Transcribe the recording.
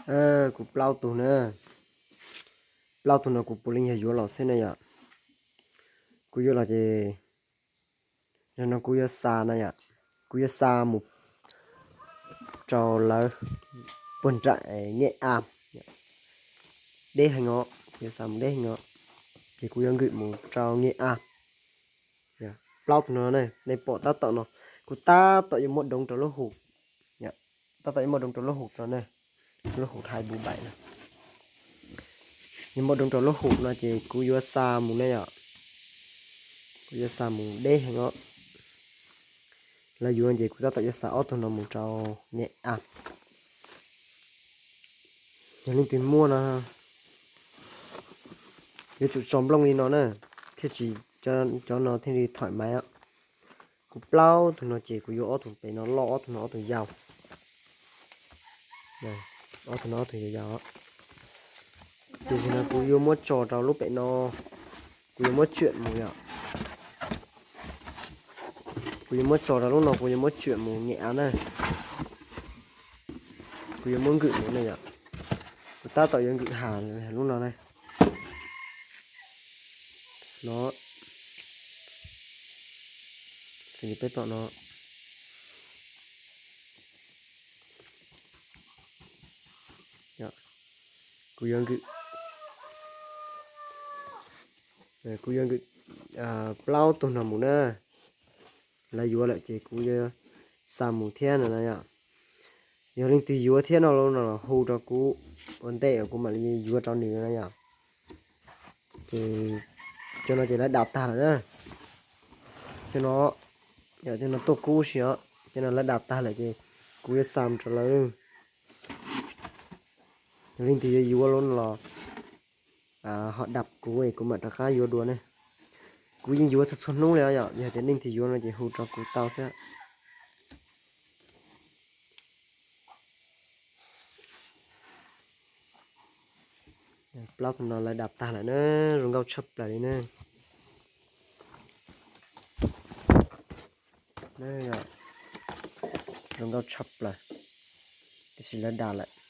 Kuv plaub tug na, plaub tug no kuv puav leej yog yuav los xwb na yom. Kuv yuav los ces, yog no kuv yuav xa na yom, kuv yuav xa mus rau lawv puag nram Nyiaj Am, deb heev os, kuv yuav xa mus deb heev os, ces kuv yuav nkwm mus rau Nyiaj Am. Plaub tug no ne, nej pom tab tom no, kuv tab tom yuav muab doov rau lub hu, tab tom yuav muab doov rau lub hu no ne, lub hu hais bu baim no. Yuav muab doov rau lub hu no ces kuv yuav xa mus ne yom, kuv yuav xa mus deb heev os. Lawv yuav ces kuv tab tom yuav xa ob tug no mus rau Nyiaj Am. Yog leej twg muaj no, yuav tsum tso nplooj li no na, thiaj tsis, cov no thiaj li thoim maiv. Kuv plaub tug no ces kuv yuav ob tug pem no loj, ob tug no ob tug yau. Ob tug no ob tug yau yau. Ces no kuv yuav muab tso rau lub pem no, kuv yuav muab tsuam mus yom. Kuv yuav muab tso rau lub no, kuv yuav muab tsuam mus Nyiaj Am na. Kuv yuav muab nkwm mus ne yom. Kuv tab tom yuav nkwm has lub no ne. No, xws li peb pom no, kuv yuav nkwm, kuv yuav nkwm plaub tug no mus na. Lawv yuav lawm ces kuv yuav xa mus thiab no na yom. Yog leej twg yuav thiab no los hu rau kuv ua ntej, kuv mam li yuav rau nws na yom. Ces cov no ces lawv dam tag lawm na. Cov no, cov no tuaj kub si os, cov no lawv dam tag lawm ces kuv yuav xa mus rau lawv. Yog leej twg yuav yuav los ho dam kuv, kuv mam rov qab yuav dua ne. Kuv yeej yuav txhua txhua hnub li os yom, yog tias leej twg yuav no ces hu rau kuv tau xwb. Plaub tug no lawv dam tag lawm na, zoo nkauj tshaj plaws li na. Zoo nkauj tshaj plaws, tiam sis lawv dam lawm.